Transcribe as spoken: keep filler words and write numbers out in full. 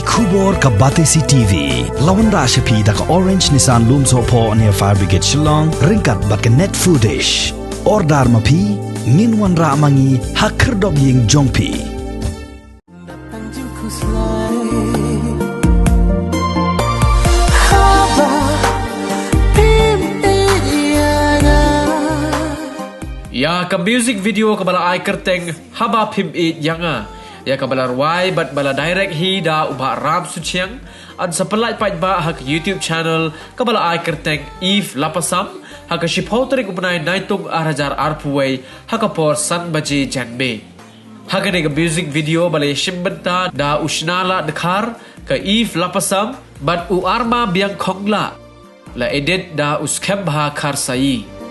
Khubor ka Batesi T V la wanrah sha phi da ka Orange Nissan Lumsohphoh near Fire Brigade Shillong ryngkat bad ka Net Foodish. Order ma phi, ngin wanrah ma ngi ha khyrdop ïing jong phi. Ïa ka music video kaba la ai kyrteng Haba Phim Ïeit Ïa Nga, ïa kaba la rwai bad ba la direct hi da u Bah Ram Suchiang, yn sa pynlait paidbah ha ka YouTube channel kaba la ai kyrteng Eve Lapasam ha ka shiphew tarik u bnai Naitung ar hajar arphew wei ha ka por san baje janmiet. Ha kane ka music video ba la ïashim bynta da u Shnala Dkhar, ka Eve Lapasam bad u Arma Biang Khongla, la edit da u Skhem Bha Kharsai.